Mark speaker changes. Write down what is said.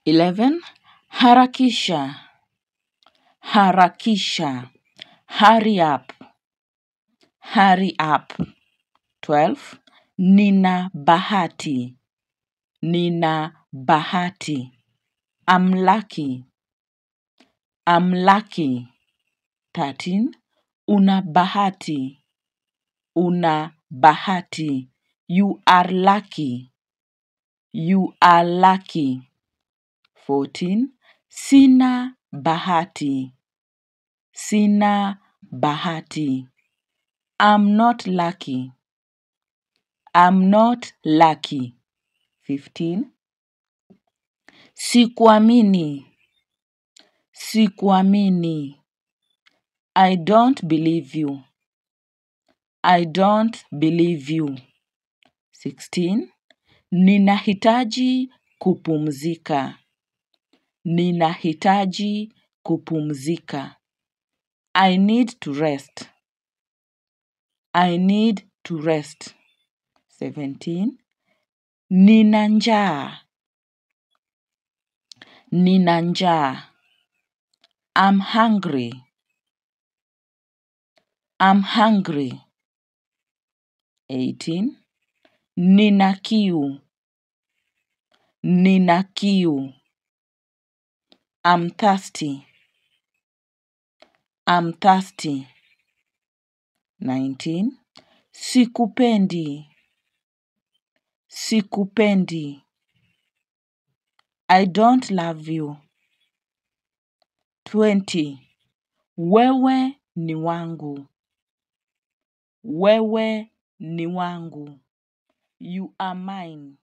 Speaker 1: 11. Harakisha. Harakisha. Hurry up. Hurry up. 12. Nina bahati. Nina bahati. I'm lucky. I'm lucky. 13. Una bahati. Una bahati. You are lucky. You are lucky. 14. Sina bahati. Sina bahati. I'm not lucky. I'm not lucky. 15. Sikuamini. Sikuamini. I don't believe you. I don't believe you. 16. Ninahitaji kupumzika. Ninahitaji kupumzika. I need to rest. I need to rest. 17. Nina njaa. Nina njaa. I'm hungry. I'm hungry. 18. Nina kiu. Nina kiu. I'm thirsty. I'm thirsty. 19. Sikupendi. Sikupendi. I don't love you. 20. Wewe ni wangu. Wewe ni wangu. You are mine.